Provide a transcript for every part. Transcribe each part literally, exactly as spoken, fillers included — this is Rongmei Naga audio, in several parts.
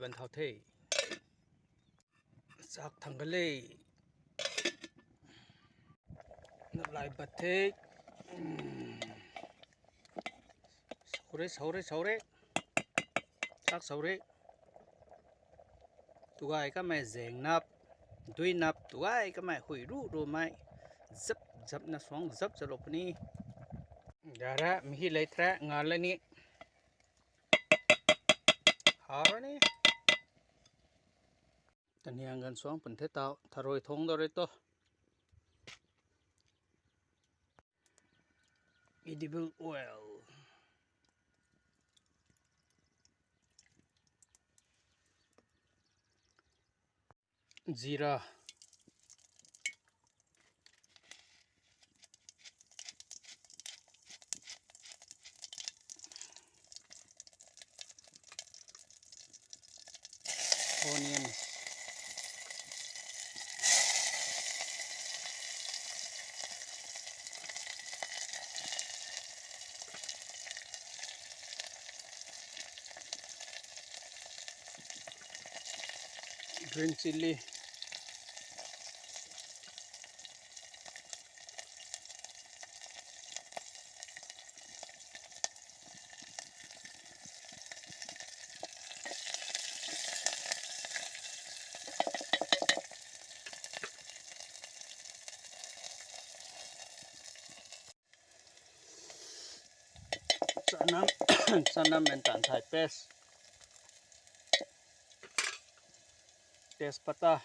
Ban thau the. Chak thang ka le. Nalai bat the. Hmm. Saure, saure, saure. Chak saure. Tuai kamei zeng nap, dui nap, tuai kamei hui ru ru mei. Zap, zap na suang, zap zalo puni. Dara, mihi lei tra, nga lani. Hau ni. Taniang gan suang pun the tau, tharui thong do re to. Edible oil. Jeera. Onion. Green chilli. Chanam, chanam and taanthai paste. Tejpata.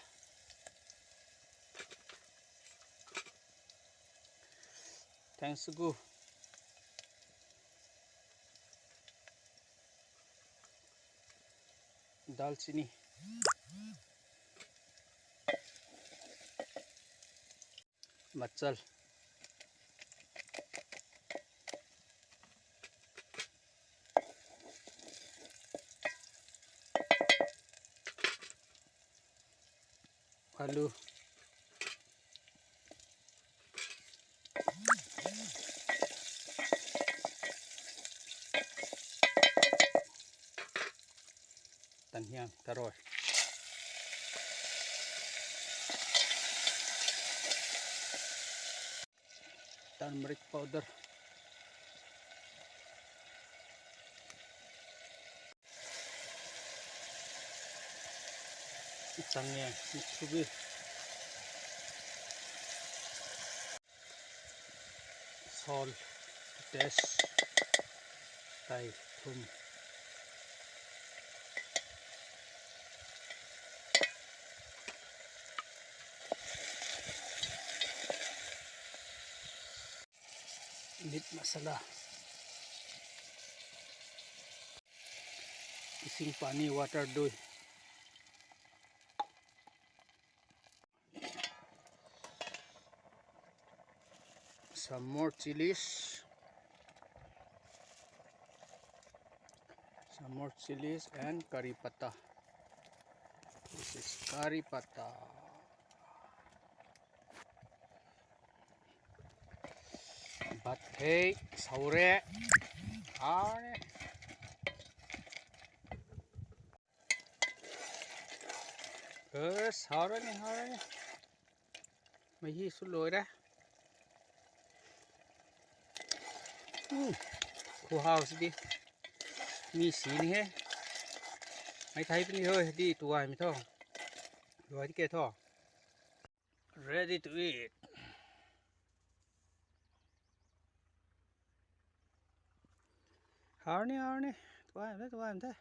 Thanks gu. Dalchini. Machal. Alu. Tanhiang, taroi. Turmeric powder. Tanhiang, mitsubi. Salt, taste, tei, thum. Meat masala. Ising pani, water dui. Some more chilies. Some more chilies and curry patta. This is curry patta. Bat the, saure. Are. Eh, saure ni, saure ni. Mei hi su loi re. Hmm. Khu hau si di. Mi si ni he. Mei thai puni hoi di tuai mi tho. Tuai di ke tho. Ready to eat. Hau ni, hau ni. Tuai mi the, tuai mi the.